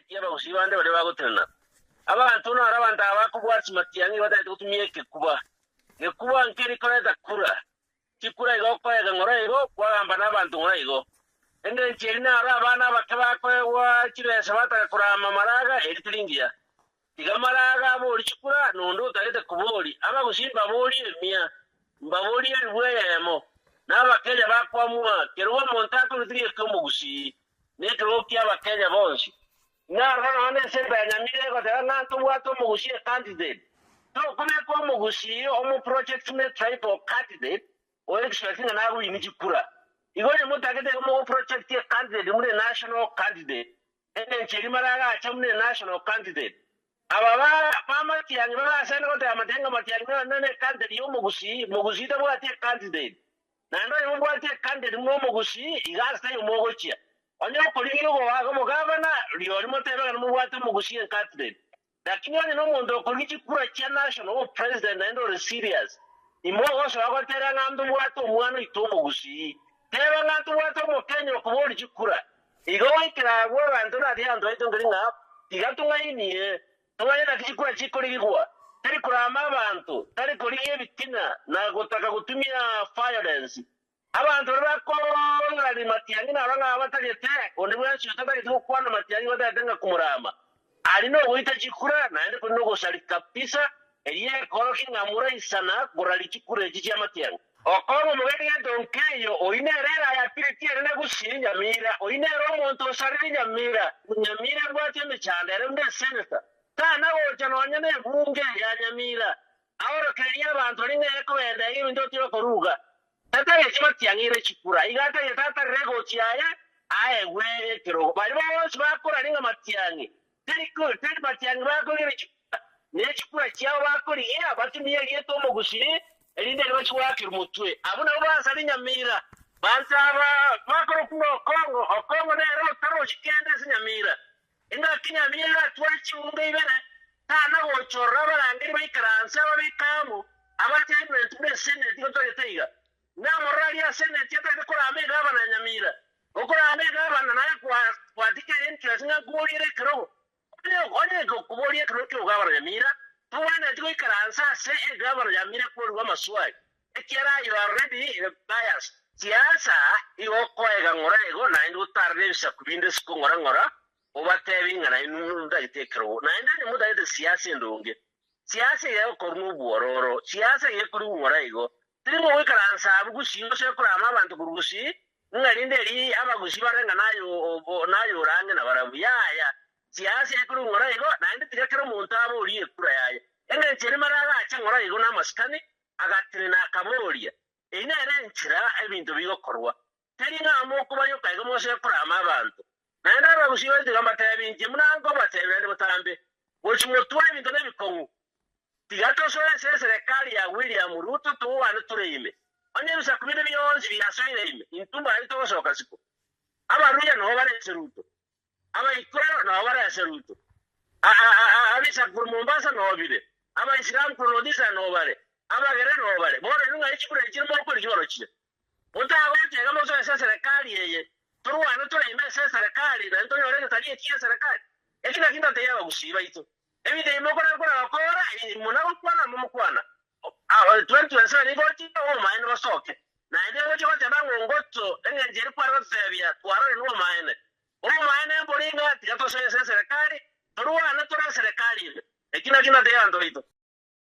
Ntageti abagusii bande baria bagotenena. Abanto naro abanto aba bakobwata chimatiang'i batagete gotumia ekekuba. Gekuba nkeri koreta kura. Chikura igo okoega ng'ora igo, kwagamba nabanto ng'ora igo. Engencho eri naro abana abake bakoegwa chibesa bataka korama maraga, eri teri ngiya. Tiga maraga abori chikura, nonde otagete kobori, abagusii mbaborie emia, mbaborie elifu eyemo, na Abakenya bakwamua, kerogo omonto akorutirie eki'omogusii, na ekerogo ki'Abakenya bonsi. Narora nonya nense ya Nyamira egoteba ng'a ntobwate omogusii ecandidate. Tokobeka omogusii omoproject ne tribal candidate o expect ng'a nagoini chikura. Igo onye motagete igo mogoproject ecandidate buna enational candidate, engencho eria maragacha buna enational candidate. Aba ba bamatiang'i bagasene goteba matiang'i ng'a matiang'i nonye ne ecandidate ya omogusii, mogusii tabwati ecandidate. Naende onye mobwate ecandidate buna omogusii, iga ase taiyo mogochia. Onye okorigia ogoaka obogavana, rirorio motebe ng'a nomobwate omogusii encandidate. Lakini onye nomonto okorigia chikura chia national obopresident naende ore serious, imogosoa gotera ng'a ntobwate omwana oito omogusii. Teba ng'a ntobwate omokenya okoboria chikura. Igo goikera abwo abanto natiga abanto baito nkeri ng'a tiga tong'ainie, tomanye naki chikura chikorigigwa. Tari korama abanto, tari korigia ebitina na gotaka gotumia violence. Abanto baria bakororania matiang'i naro ng'a abatagete, onde bwensi otatageti gokwana matiang'i batagete ng'a komorama. Aria nogoita chikura, naende kori nogosari kabisa, erio ekorokia ng'a moraisana koraria chikura echi chi'amatiang'i. Okong'a omogeni gento nkeiyo, oyio nere erayapireti ere na gusii Nyamira, oyio nere omonto osarire Nyamira. Nyamira ebwate emechando ere buna eseneta, tana gocha nonya nebunge ya Nyamira, Aorokererie abanto ring'ana ekogenda iga ebinto otiga koruga. Tatageti matiang'ire chikura, iga atagete atarere egochi yaye aegwe ekerogo. Baria bonsi bakoraria ng'a matiang'i teri teri matiang'i bakorigia chikura, ne chikura chiabo bakorigia batumie erieta omogusii, erinde erio bachie goakerwa motwe. Abwo nabwo basaria nyamira. Banto aba bakorokwa ng'a Okong'o, Okong'o nere otarochi kende ase nyamira. Engaki nyamira eratware chiunga ibere, tana gochorora abarangeri baikaranse ababeke amo, abachairment buna eseneti gotagete iga. Namorora aria aseneti atagete korama egavana ya Nyamira. Okorama egavana naye kwatika interest ng'a nkoboriere ekerogo. Onye onye gokoboria ekerogo kia ogavana Nyamira, tobwenereti goikaransa ase egavana ya Nyamira kworigwa amaswali. Ekiagera you are already biased. Siasa igo okoega ng'ora igo naende otarere ebisaku binde isiko ng'ora ng'ora obatebi ng'a nainwe motagete ekerogo naende onye motagete siasa endonge siasa iga egokorwa nobwororo siasa iga ekorigwa ng'ora igo tiri mogoikaransa abwo gusii gose korama abanto korwa gusii ng'a rinde eri abagusii barore ng'a naye naye ore ang'e nabarabwo yaya siasa ekorigwa ng'ora igo naende tiga kera omonto aborie ekura yaye engencho ere mara agache ng'ora igo namasikani Agatenena akaboria, Eyio nere enchera ebinto bigokorwa. Teri ng'a mokobayoka igo mosoe korama abanto. Naende abagusii baito iga mbatebi inche buna nkobatebia naende botambe, Gochia motware ebinto nebikong'u. Tiga tosoe ase eserekari ya William Ruto towane tore ime. Onye ebisaku binde bionsi biasoire ime, intwe mbarabwo togosoka siko. Abaruya nabo bare ase Ruto. Abaikoro nao bare ase Ruto, Abisaku korwa Mombasa nao bire, Abaisilamu korwa North-Eastern nao bare, Abagere nao bare. Bono inwe ng'ai chikura echi chire mokorigia orochire? Motagocha iga mosoe ase eserekari eye, torwane toreime ase eserekari naende tonyore egetari eki gi'eserekari. Eki nakio ntatebie abagusii baito. Ebinto ebi mokora kora gokora, muna gokwana momokwana. 2027 nigo oche obomaene bosoke. Naende ngochia goteba ng'a ongoto engencho eria kware gototebia twarorire nobomaene. Obomaene mbori ng'a tiga tosoe ase eserekari, torwane tore eserekari ime. Eki nakio natebie abanto baito.